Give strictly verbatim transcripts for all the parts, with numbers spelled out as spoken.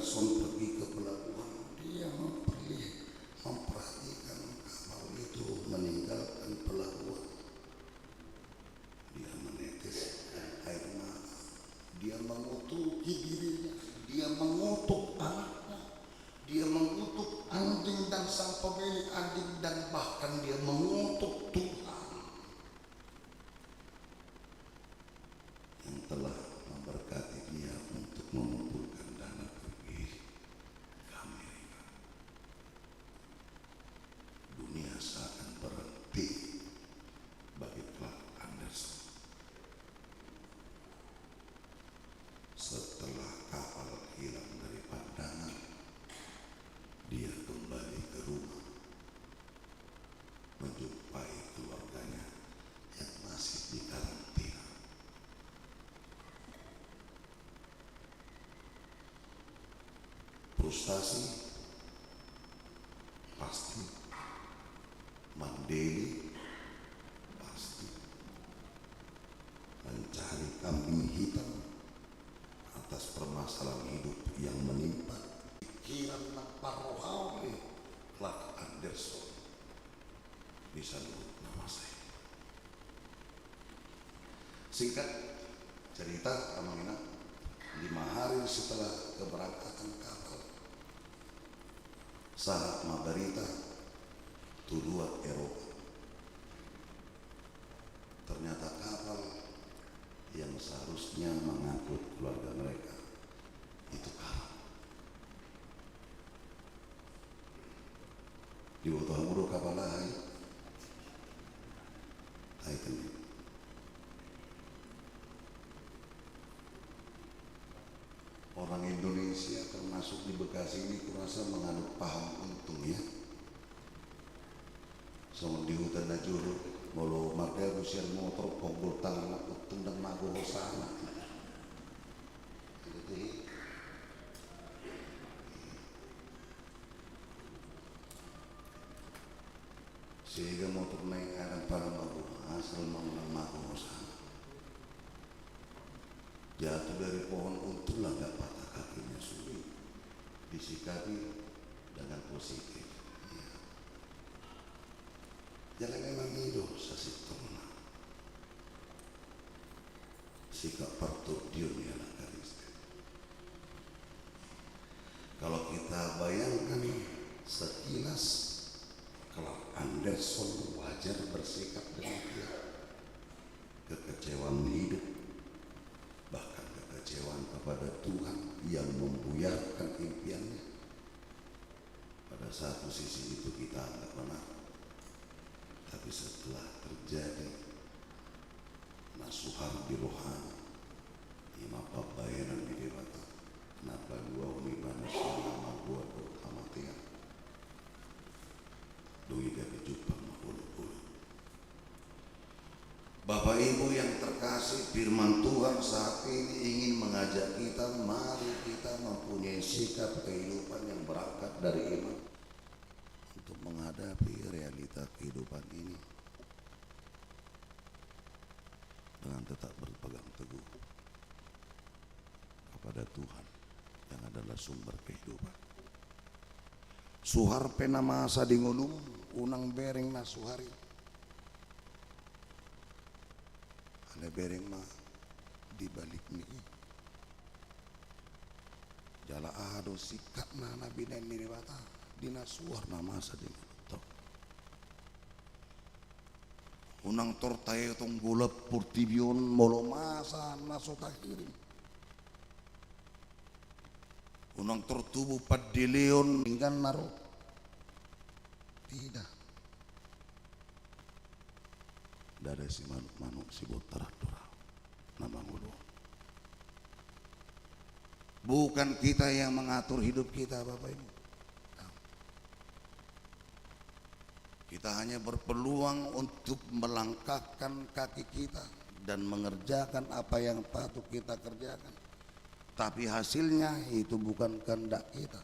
Anderson pergi ke pelabuhan, dia memperli-, memperhatikan kapal itu meninggalkan pelabuhan. Dia meneteskan air mata. Dia mengutuki dirinya. Dia mengutuk anaknya. Dia mengutuk anjing dan sang pemilik anjing, dan bahkan dia mengutuk Tuhan yang telah memberkati dia untuk mengumpulkan dana pergi ke Amerika. Dunia seakan berhenti bagi Clark Anderson. Setelah kapal hilang dari pandangan, dia kembali ke rumah, menjumpai keluarganya yang masih di karantina. Frustasi pasti, mandele pasti, mencari kambing hitam atas permasalahan hidup yang menimpa. Pikiran na parrohaon ni Clark Anderson di saluhut na masa i. Singkat cerita, amang inang, lima hari setelah keberangkatan kapal, sahat ma barita tu luat Eropa. Ternyata kapal yang seharusnya mengangkut keluarga mereka itu karam. Diboto hamu do kapal aha i? Titanic. Orang Indonesia, termasuk di Bekasi ini, kurasa menganut paham untung, ya. Songon di huta na jolo, molo mardabu sian motor, ponggol tangan na untung, ndang mago hosana. Jadi, sehingga motor naik ngadang pada mago, asal mau nang mago hosana. Jatuh dari pohon untung, langkah patah kakinya, sulit disikapi dengan positif. Ya. Jadi memang i do sasintongna sikap partondion ni halak Kristen. Kalau kita bayangkan sekilas, Clark Anderson wajar bersikap demikian. Kekecewaan hidup, bahkan kekecewaan kepada Tuhan yang membuyarkan impiannya. Pada satu sisi itu kita anggap benar, tapi setelah terjadi na suhar di rohana, i ma pambahenan ni Debata na paluahon ibana sian hamagoan dohot hamatean. Dung i gabe jumpang ma olopolop. Bapak Ibu yang terkasih, firman Tuhan saat ini ingin mengajak kita, mari kita mempunyai sikap kehidupan yang berangkat dari iman untuk menghadapi realita kehidupan ini dengan tetap berpegang teguh kepada Tuhan yang adalah sumber kehidupan. Suhar pe na masa di ngolum, unang bereng na suhar i. Alai bereng ma di balik ni i. Jala aha do sikapna na binahen ni Debata di na suhar na masa di ngolunta. Unang tor taetong golap portibi on molo masa na so tahirim. Unang tor tubu pandeleon denggan na ro. Tidak. Ndada simanuk-manuk sibontar andor ahu na mangolu on. Bukan kita yang mengatur hidup kita, Bapak Ibu. Kita hanya berpeluang untuk melangkahkan kaki kita dan mengerjakan apa yang patut kita kerjakan. Tapi hasilnya itu bukan kehendak kita.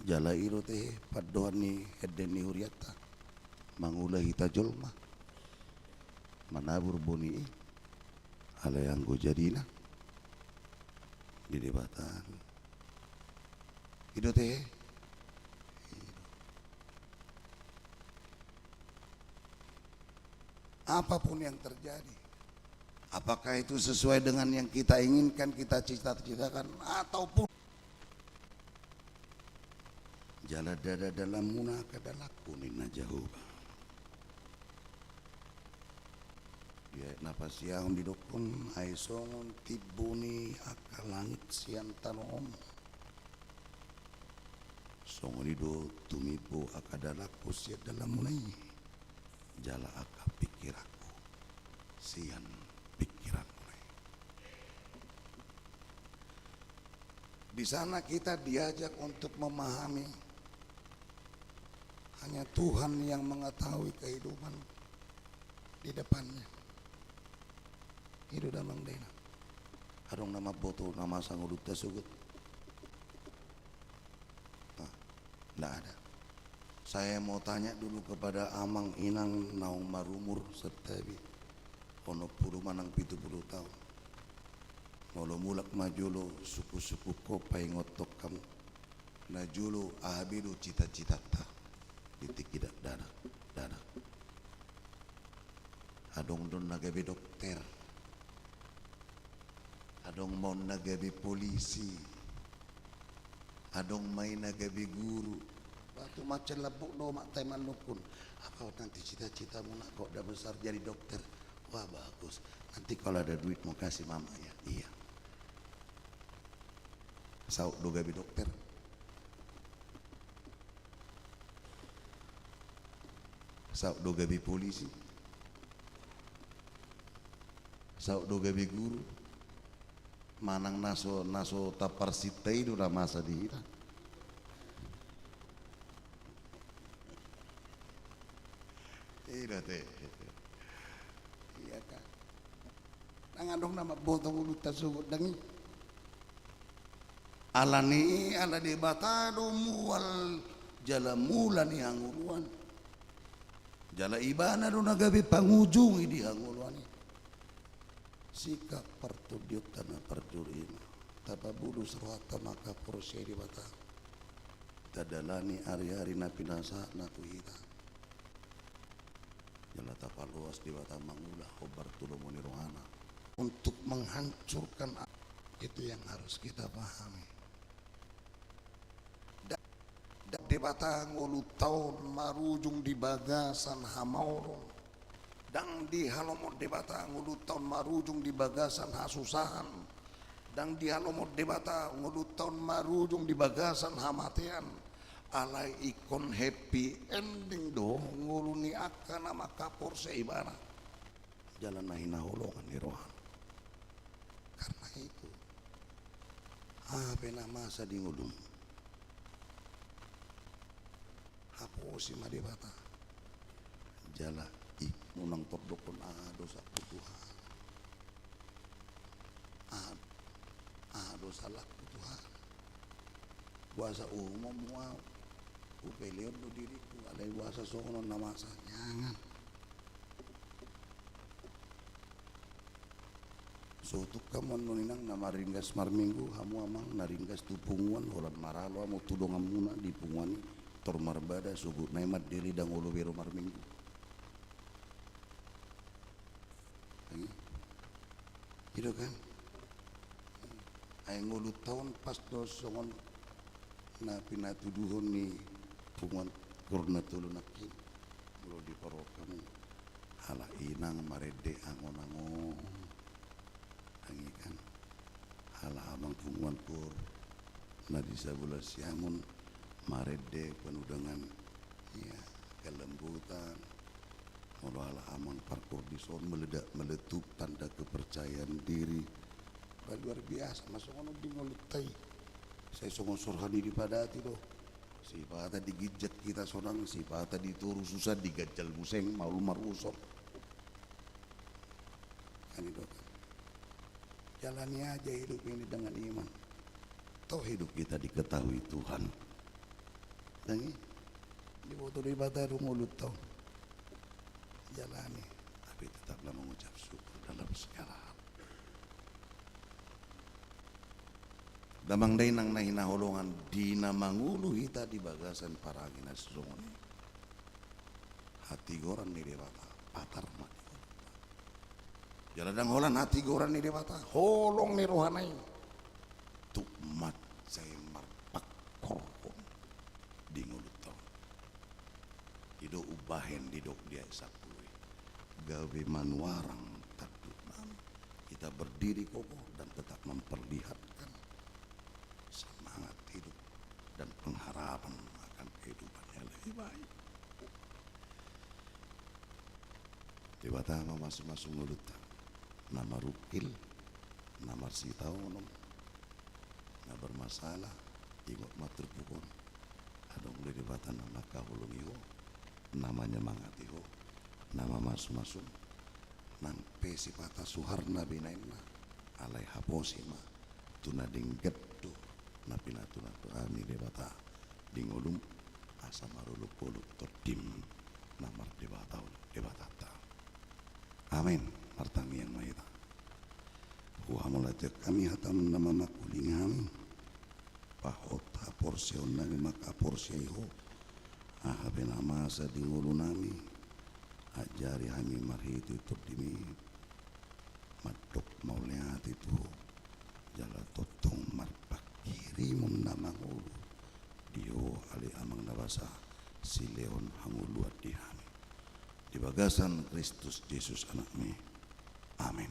Jala i do tehe pandohan ni ende ni hurianta. Mangula hita jolma manabur boni i, alai anggo jadina di Debata. I do ate. Apapun yang terjadi, apakah itu sesuai dengan yang kita inginkan, kita cita-citakan, ataupun jala ndada dalanmuna angka dalanku, ninna Jahowa. Di ayat na pasiahon didokkon, ai songon timbo ni angka langit sian tano on, songon i do tumimbo angka dalanku sian dalanmuna i, jala angka pingkiranku sian pingkiranmuna i. Di sana kita diajak untuk memahami hanya Tuhan yang mengetahui kehidupan di depannya. I do damang dainang. Adong na mamboto na masa ngolunta sogot? Nah, nggak ada. Saya mau tanya dulu kepada amang inang naung marumur santabi onom pulu manang pitu pulu taon. Molo mulak ma jolo suku-suku ho, paingothon hamu. Na jolo, aha be do cita-citanta di tingki da-, dana, dana? Adong do na gabe dokter. Adong ma on na gabe polisi. Adong ma i na gabe guru. Waktu macam lambok do ma tai manungkun. Apa nanti cita-citamu nak, kok udah besar jadi dokter? Wah, bagus. Nanti kalau ada duit mau kasih mama ya. Iya. Saut do gabe dokter. Saut do gabe polisi. Saut do gabe guru. Manang na so, na so taparsinta i do na masa di hita. I do ate. Iya kan? Ndang adong na mamboto ngolunta sogot, ndang i. Alani i, ala Debata do mual jala mula ni hangoluan. Jala Ibana do na gabe pangujungi di hangoluan i. Sikap partondionta na parjolo i ma, tapabulus rohanta mangkaporseai Debata, tadalani ari-ari na pinasahatna tu hita. Jala tapaloas Debata mangula hombar tu lomo ni rohana. Untuk menghancurkan a-, itu yang harus kita pahami. Ndang, ndang Debata ngolunta on marujung di bagasan hamaolon. Ndang dihalomon Debata ngolunta on marujung di bagasan hasusahan. Ndang dihalomon Debata ngolunta on marujung di bagasan hamatean. Alai ingkon happy ending do ngolu ni angka na mangkaporseai Ibana jala na hinaholongan ni rohana. Karena itu, aha pe na masa di ngolum, haposi ma Debata. Jala i, unang tordokkon aha dosangku tu Tuhan. Aha, aha do salahku tu Tuhan. Boasa umum au, hupeleon do diringku, alai boasa songon on na masa, jangan. So tung hamu annon inang na maringgas marminggu, hamu amang na ringgas tu punguan, holan maralo hamu tu donganmuna di punguan i, tor marbada, sogot nai mandele, ndang olo be ro marminggu. I do kan? Ai ngolunta on pas do songon na pinatuduhon ni punguan Kur na tolu nangkin. Molo diparrohahon hamu, halak inang marende angon-angon. Anggi kan? Halak amang punguan Kur na di sabola siamun marende panudangan, ia, kelembutan. Molo halak amang parkoor dison meledak meletup, tanda kepercayaan diri. Bah, luar biasa ma songon on di ngolunta i. Sai songon sorhan i dipadati do. Sipata diginjang hita sonang, sipata di toru susa, di ganjal muse maol marusor. Kan i do kan. Jalani aja hidup ini dengan iman. Toh hidup kita diketahui Tuhan. Ndang i, diboto Debata do ngolunta on. Jalani, tapi tetaplah mengucap syukur dalam segala hal. Damang dainang na hinaholongan, di na mangolu hita di bagasan parangin na songon i, hatigoran ni Debata patar ma di ngolunta. Jala ndang holan hatigoran ni Debata, holong ni rohana i tuk mansai marpangkorhon di ngolunta on. I do umbahen didok di ayat sampulu i, gabe manuarang tanduk nami, kita berdiri kokoh dan tetap memperlihatkan semangat hidup dan pengharapan akan kehidupan yang lebih baik. Debata mamasumasu ngolunta, na marungkil, na marsitaonon, na bermasalah, ingot ma turpuk on. Adong do Debata na mangkaholongi ho, na manyemangati ho, na mamasumasu. Nang pe sipata suharna binahenna, alai haposi ma tu na denggan do na pinatunatua ni Debata di ngolum, asa marolopolop tondim na mardebata on Debatanta. Amen. Martangiang ma hita. Huhamauliatehon hami hataM na mamangkulingi hami. Pahot haporseaon nami mangkaporseai Ho, aha pe na masa di ngolu nami, ajari hami marhite tondim i mandok mauliate tu Ho, jala tongtong marpanghirimon na mangolu di Ho, ale Amang na basa, silehon hangoluan di hami. Di bagasan Kristus Jesus AnakMi. Amen.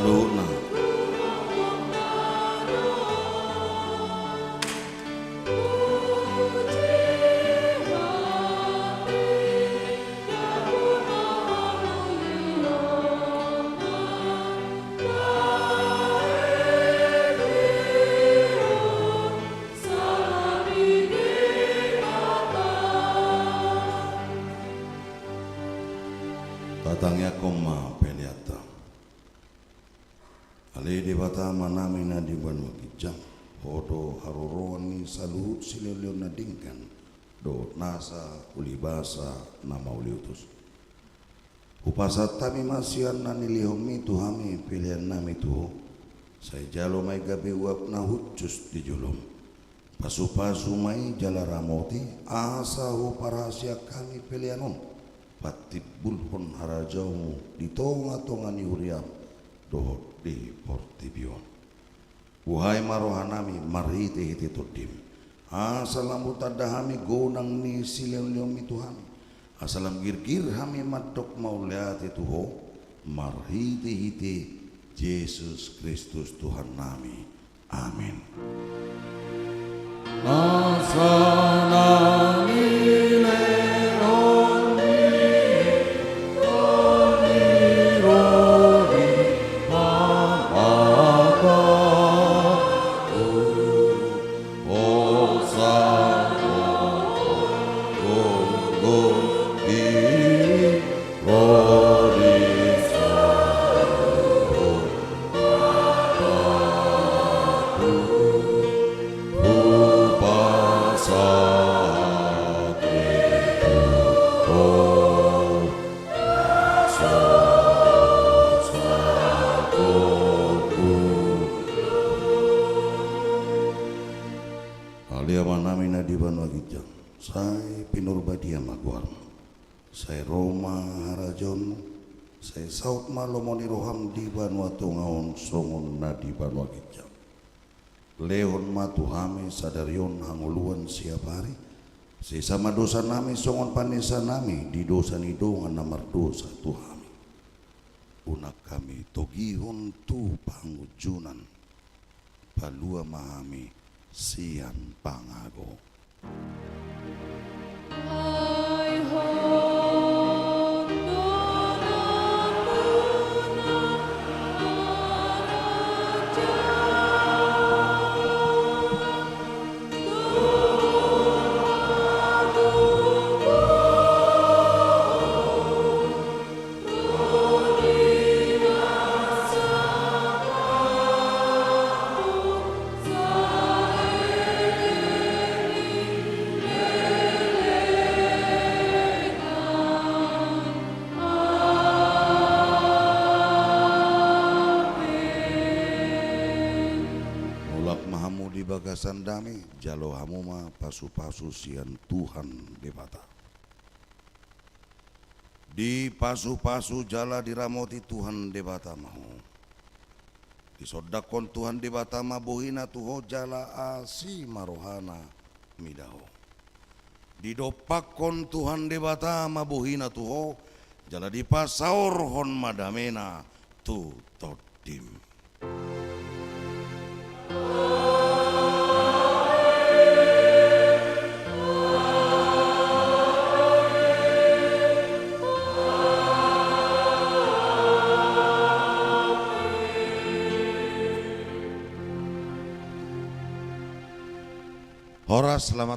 Saluhutna. Tatangianghon ma peleanta. Ale Debata Amanami na di banua ginjang, Ho do haroroan ni saluhut silehonlehon na denggan dohot nasa ulibasa na mauliutus. Hupasahat hami ma sian na nilehonmi tu hami peleannami tu Ho. Sai jalo ma i gabe uap na hushus di jolom. Pasupasu ma i jala ramoti, asa huparhaseang hami pelean on patimbulhon harajaonmu di tongatonga ni huriam dohot di portibi on. Buhai ma rohanami marhitehite Tondim, asa lam hutanda hami gonang ni silehonlehonmi tu hami, asa lam girgir hami mandok mauliate tu Ho, marhitehite Jesus Kristus Tuhannami. Amen. Nasa na nilehonmi, toni rodi pamata, hosa, gogo di Ale Amanami na di banua ginjang, sai pinarbadia ma goarmu. Sai ro ma harajaonmu, sai saut ma lomo ni roham di banua tonga on songon na di banua ginjang. Lehon ma tu hami sadari on hangoluan siapari, sesa ma dosanami songon panesanami di dosa ni dongan na mardosa tu hami. Unang hami togihon tu pangunjunan, palua ma hami sian pangago. Mulak ma hamu di bagasan dame, jalo hamu ma pasupasu sian Tuhan Debata. Dipasupasu jala diramoti Tuhan Debata ma ho. Disondangkon Tuhan Debata ma bohina tu ho jala asi ma rohana mida ho. Didompakkon Tuhan Debata ma bohina tu ho, jala dipasaorhon ma damena tu tondim. Horas, selamat